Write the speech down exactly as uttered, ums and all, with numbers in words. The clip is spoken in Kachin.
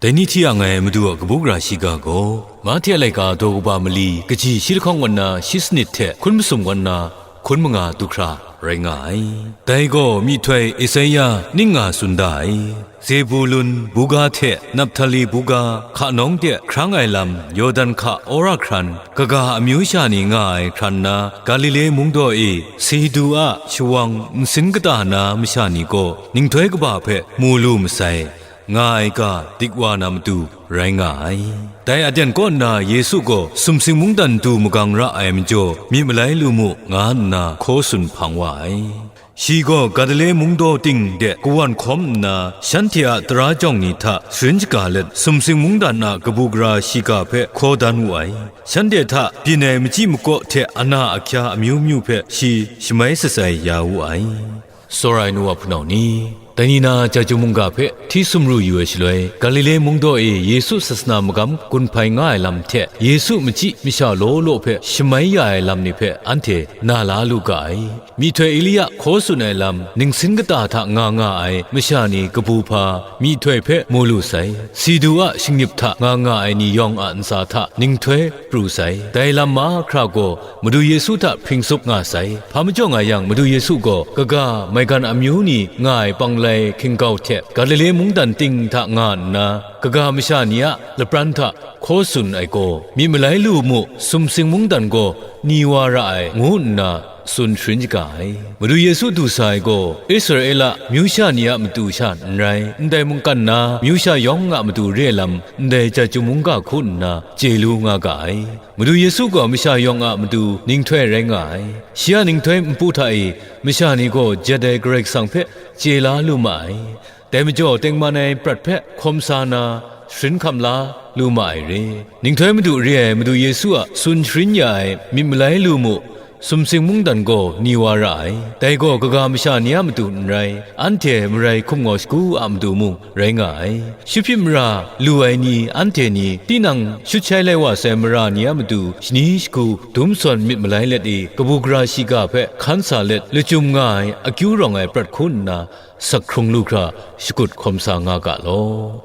Dai ni hti yang ai Madu a kabu gara shiga gaw, Mahte a laika daw kaba mali kaji shi lahkawng kaw nna shi sanit hte hkun masum kaw nna hkun manga du hkra rai nga ai. Dai gaw myihtoi Esaia ning nga tsun da ai. Zebulun buga hte Naphtali buga hka nawng de hkrang ai lam, Yawdan hka wora hkran, kaga amyu sha ni nga ai hkran na, Galile mungdaw e Sidu a shawang nsin kata na masha ni gaw ninghtoi kaba hpe mu lu masai, nga ai ga dik wa na matu rai nga ai. Dai aten kaw nna Yesu gaw sumsing mungdan du magang ra ai majaw, myit malai lu mu, nga nna hkaw tsun hpang wa ai. Shi gaw Galile mungdaw ting de kawan hkawm nna, shanhte a tara jawng ni hta sharin shaga let, sumsing mungdan a kabu gara shiga hpe hkaw dan wu ai. Shanhte hta byin ai machyi makaw hte ana ahkya amyu myu hpe shi shamai shatsai ya wu ai. Tsawra ai nu wa hpunau ni, dai ni na Chyeju mungga hpe hti sumru yu ai shaloi, Galile mungdaw e Yesu sasana magam gun hpai nga ai lam hte Yesu machyi masha law law hpe shamai ya ai lam ni hpe anhte na la lu ga ai. Myihtoi Elia hkaw tsun ai lam, ningsin kata hta nga nga ai masha ni kabu hpa myihtoi hpe mu lu sai. Sidu a shingnip hta nga nga ai ni yawng a ntsa hta ninghtoi pru sai. Dai lam mahkra gaw Madu Yesu hta hpring tsup nga sai. Hpa majaw nga yang, Madu Yesu gaw kaga maigan amyu ni nga ai panglai hkinggau hte Galile mungdan ting hta nga nna, kaga masha ni a lapran hta hkaw tsun ai gaw, myit malai lu mu, sumsing mungdan gaw ni wa ra ai, ngu nna tsun sharin shaga ai. Madu Yesu du sa ai gaw, Israela myu sha ni a matu sha n rai, ndai mungkan na myu sha yawng a matu re ai lam, ndai Chyeju mungga hku nna chye lu nga ga ai. Madu Yesu gaw masha yawng a matu ninghtoi rai nga ai. Shi a ninghtoi npu hta e masha ni gaw jet ai Karai Kasang hpe chye la lu ma ai. Dai majaw, tengman ai prat hpe hkawm sa na, sharin hkam la lu ma ai re. Ninghtoi madu re ai Madu Yesu a tsun sharin ya ai myit malai lu mu, sumsing mungdan gaw ni wa ra ai. Dai gaw kaga masha ni a matu n rai, anhte marai hkum ngaw shagu a matu mung rai nga ai. Shawphyit mara lu ai ni, anhte ni tinang shut shai lai wa sai mara ni a matu shani shagu dum sawn myit malai let i, kabu gara shiga hpe hkan sa let lachyum nga ai akyu rawng ai prat hku nna, sak hkrung lu hkra shakut hkawm sa nga ga law.